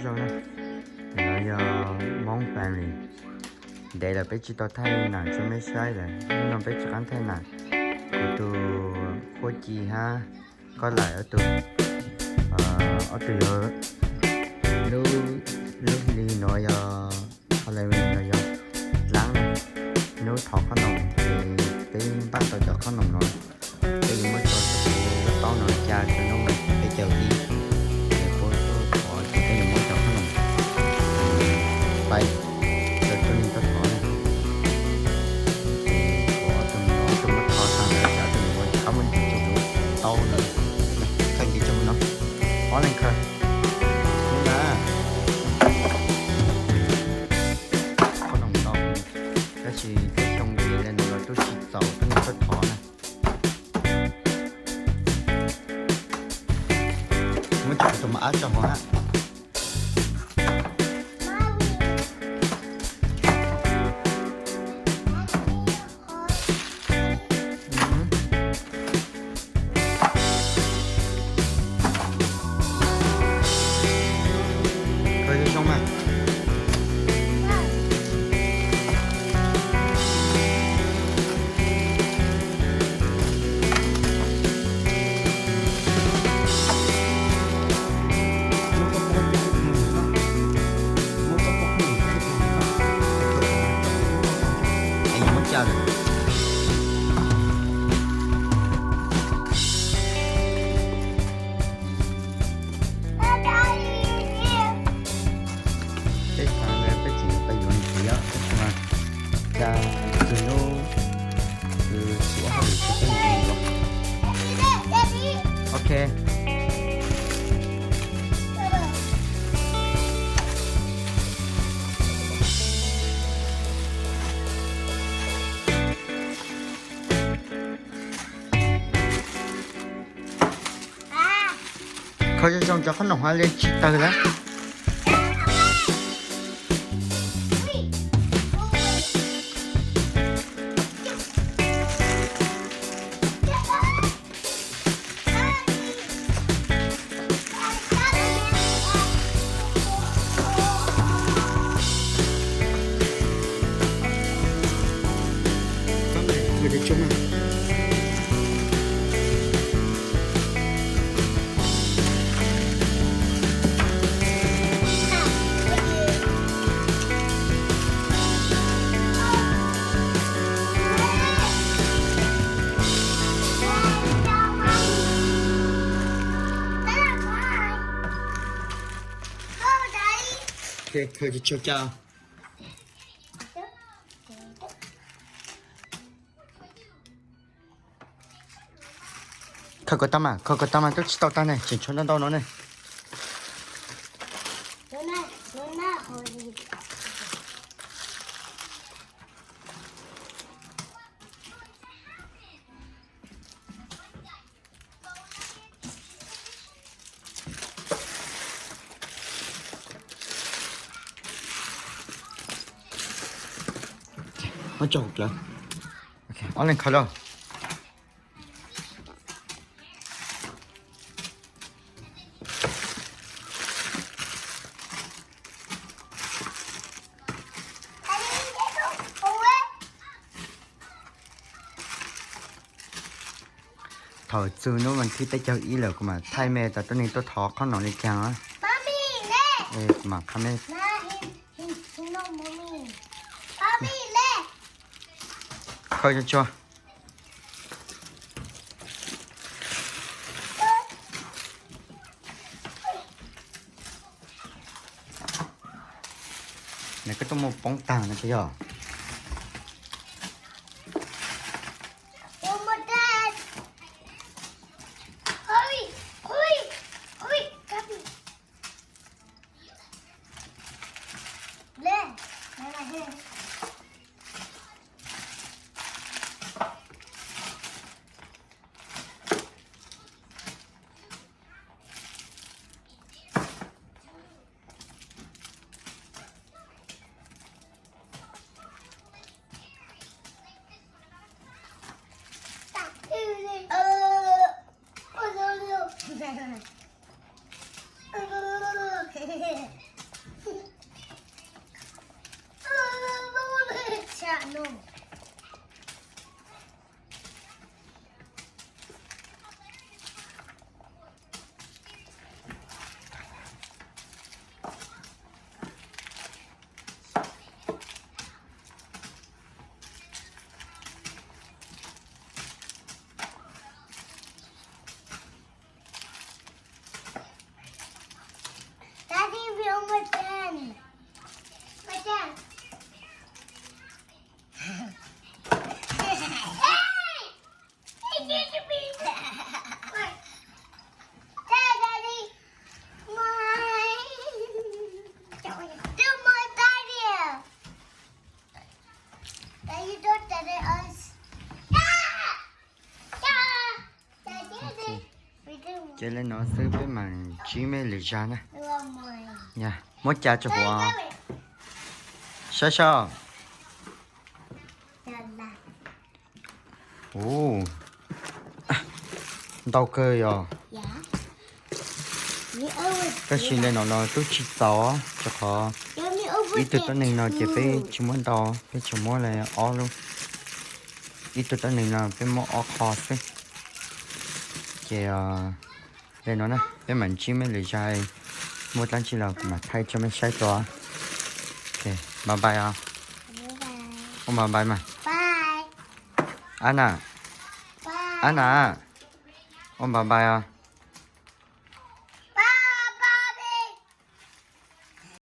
Rau na, no yog Hmoob family. Ntev lawm peb tsis tau thaij nam tso mej saib lawm, hnub no peb tsis qab thaij nam. Kuv tus huab ci hab koj laim ob tug, ob tug yog lub, lub hli no yog Halloween no yog dlaab na. Hnub thov qhob noom ces peb npaj tau cov qhob noom no, peb yuav muab tso rau hauv lub taub no ca rau hnub peb caug ib, ces puab tuaj thov ces peb yuav muab cov qhob noom pais rau tug neeg tuaj thov na. Ces kuv ob tug no tuaj muab tho tag lawm, ces ob tug no ua tsis qab muab ntxiv tsum lub taub no. Khaws ntxiv tsum no, ob leeg khaws. Hnub na, qhob noom ntau, tab sis tej xyoo ces li no los tub tsis txaus tub neeg tuaj thov na. Muab cov tus mos ab tso hauv hab. Khaws zoo mas. Peb xav peb tseem yuav pais yuav ntxiv, tab sis mas cas txog hnub kuv ua hauj lwm tsis tau ntxiv yuav. Ok. Khaws zoo zoo cov qhob noom hab li tsis tawg lawm. Khaws tsis tshua cas. Khaws kom tag mas, khaws kom tag mas, twb tsis tau tag ne, tseem tshuav ntau ntau no ne. Muab tso hauv plawv. Ok, ob leeg khaws lauj. Thaum txug hnub vas thib peb caug ib lawm kuv mam thaij mej tas tuab neeg tuaj thov qhob noom li caag. Kuv mam qha mej. Khaws tsuag tsuag. Nws koj tuaj muaj poob tag no puas yog? Le no xwb peb mam ntsib mej lwm zag na. Muab ca tso huv, saib saib. Ntau kawg yog. Tab sis le no los twb tsis txaus, rau qhov ib tug tuab neeg no ces peb tsis muab ntau, peb tsuas muab li ob lub. Ib tug tuab neeg no peb muab ob qho xwb. Ces le no na, peb mam ntsib mej lwm zag, muaj dlaab tsi los kuv mam thaij tso mej saib dua. Npaj npais os. Ua npaj npais mas. Ab na, ab na, ua npaj npais os.